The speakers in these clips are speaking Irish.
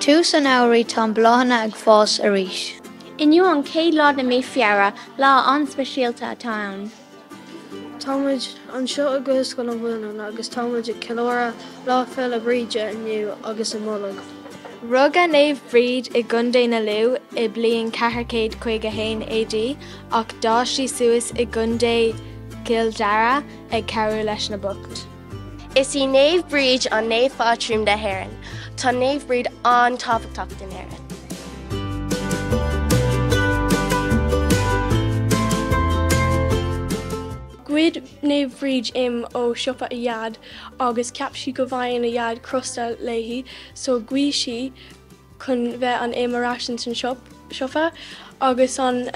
Tús an earraigh tá an bláthanna ag fás arís. Inniu an chéad lá de mí Feabhra, lá an-speisialta atá ann. Tá muid anseo i Gaelscoil an Mhuilinn agus tá muid ag ceiliúradh Lá Féile Bríde inniu agus Imbolg. Rugadh Naomh Bríd i gContae na Lú i bliain 451 AD ach d'fhás sí suas i gContae Chill Dara ag cabhrú leis na boicht. Is í Naomh Bríd an naomh phátrún de hÉireann. Tá Naomh Bríd an-tábhachtach in Éirinn. Ghoid Naomh Bríd im ó siopa a Dhaid agus ceap sí go bhfaigheann a Dhaid crosta léi so ghuigh sí chun bheith an im ar ais ins an siopa agus an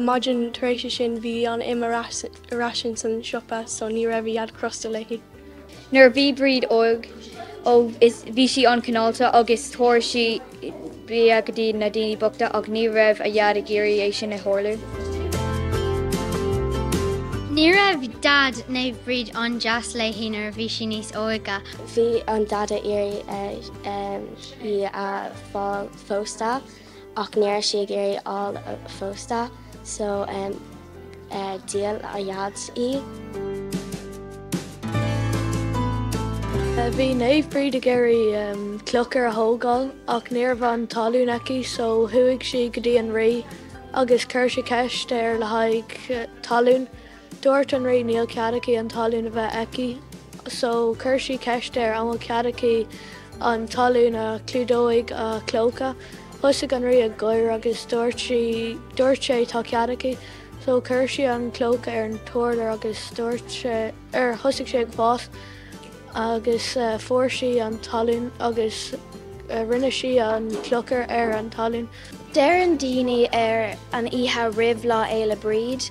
maidin tar éis sin bhí an im ar ais ar ais ins an siopa so ní raibh a Dhaid crosta léi. Nuair a bhí Bríd óg óg is bhí sí an-chineálta agus thabhair sí bia go dtí na daoine bochta ach ní raibh a dhaid ag iarraidh é sin a tharlú. Ní raibh Daid Naomh Bríd an-deas léi nuair a bhí sí níos óige. Bhí an dada iarraidh í a fáil phósta ach ní raibh sí ag iarraidh fháil phósta so díol a dhaid í. Bhí Naomh Bríd ag iarraidh clochar a thógáil ach ní raibh an talún aici so chuaigh sí go dtí an rí agus chuir sí ceist air le haghaidh talún. Dúirt an rí níl cead aici an talún a bheith aici so chuir sí ceist air an bhfuil cead aici an talún a chlúdóidh a clóca. Thosaigh an rí ag gáire agus dúirt sí dúirt sé tá cead aici so chuir sí an clóca ar an t-urlár agus dúirt sé ar thosaigh sé ag fás agus fuair sí an talún agus rinne sí an clochar ar an talún. Deireann daoine ar an oíche roimh Lá Fhéile Bríd,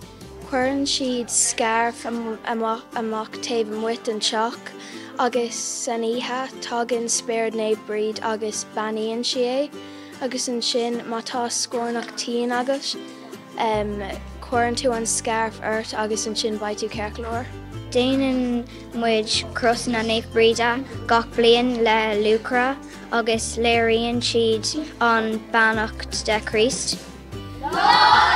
cuireann siad scairf amach taobh amuigh den teach agus san oíche tagann spiorad Naomh Bríd agus beannaíonn sí é agus ansin má tá scornach tinn agat cuireann tú an scairf ort agus ansin beidh tú ceart go leor. Déanann muid crosanna Naomh Bríde gach bliain le luachra agus léiríonn siad an beannacht de Chríost. Lá!